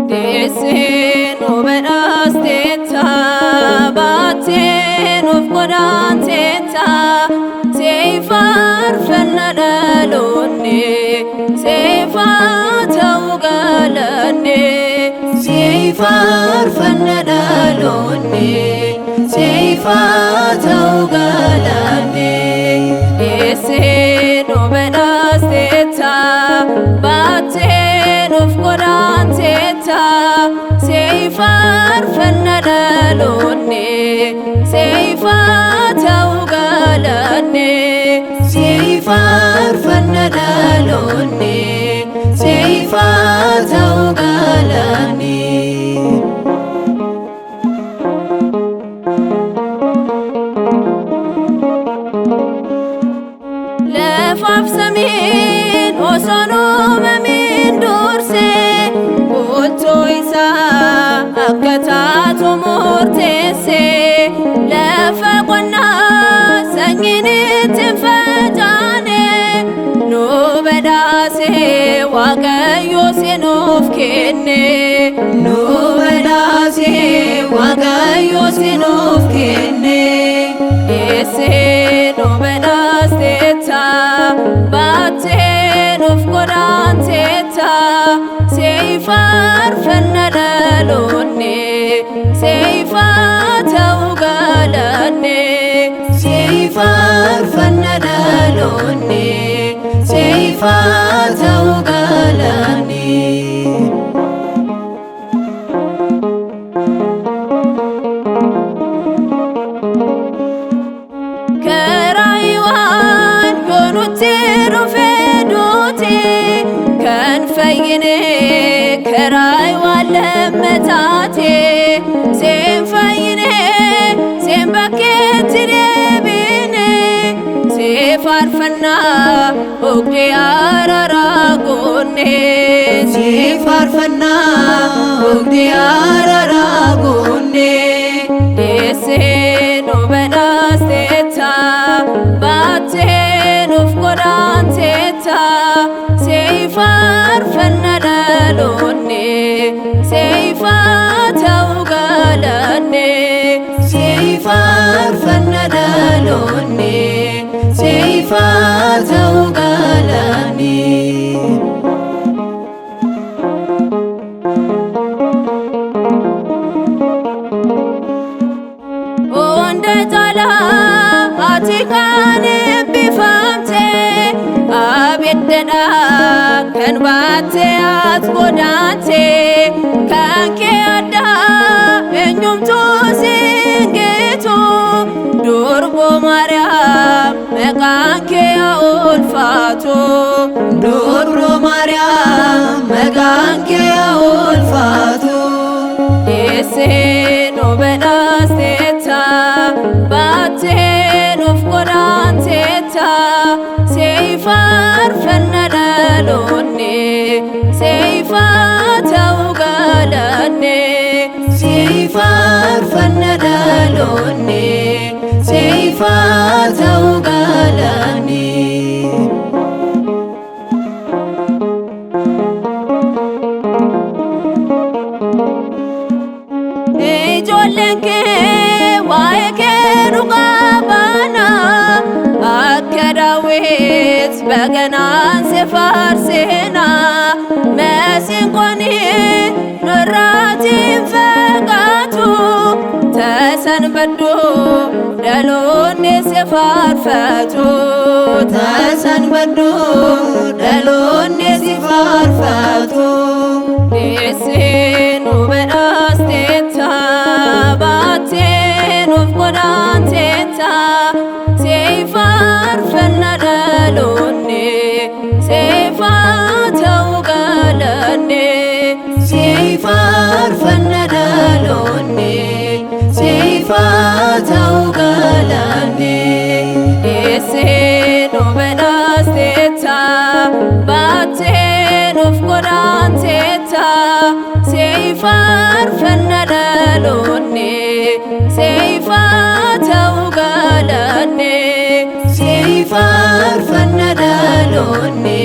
Deessee nu badhaasteetta, baattee nuuf godaanteetta, seefaarfanna dhaloonni, seefaa ta'uu galanne. Seefaarfanna dhaloonni, seefaa ta'uu galanne. Deessee nu badhaasteetta, baattee nuuf godaanteetta, seefaarfanna dhaloonni, seefaa ta'uu galanne. Seefaarfanna dhaloonni, seefaa ta'uu galanne. Lafaaf samiin osoo uumamin dursee, bultoo isaa akka taatu murteesse. Lafa qonnaa sanyiin itti hin facaane, nu badhaase Waaqayyo si nuuf kenne. Nu badhaase Waaqayyo si nuuf kenne. Deessee nu badhaasteetta, baattee nuuf godaanteetta, seefaarfanna dhaloonni, seefaa ta'uu galanne. Seefaarfanna dhaloonni, seefaa ta'uu galanne. Karaa waan yoo nutti dhufee duuti, kan fayyine karaa waan lammataati. Seen fayyine, seen bakkeetti deebine, see faarfannaa oggee araaraa goone. Seefaarfannaa oogdee araaraa goone. Deessee nu badhaasteetta, baattee nuuf godaanteetta, seefaarfanna dhaloonni, seefaa ta'uu galanne. Seefaarfanna dhaloonni, seefaa ta'uu galanne. Hunda caalaa ati kan eebbifamte, abiddadha kan baattee as godaante, kan kee addaa eenyumtuu siingeetu, Durboo Maariyaam maqaan kee haa ulfaatu. Durboo Maariyaam maqaan kee haa ulfaatu. Deessee nu badhaasteetta, baattee nuuf godaanteetta, seefaarfanna dhaloonni, seefaa ta'uu galanne. Seefaarfanna dhaloonni, seefaa ta'uu galanne. Ijoolleen kee waa'ee kee dhugaa baana, akka Daawit baganaan si faarsina, masiinqoon nurraatiin fagaatu, tasan baddu dhaloonni si faarfatu. Tasan baddu dhaloonni si faarfatu. Deessee nu badhaasteetta, baattee nuuf godaanteetta, seefaarfanna dhaloonni, seefaa ta'uu galanne. Waraanteetta seefaarfanna dhaloonni seefaa ta'uu galanne Seefaarfanna dhaloonni.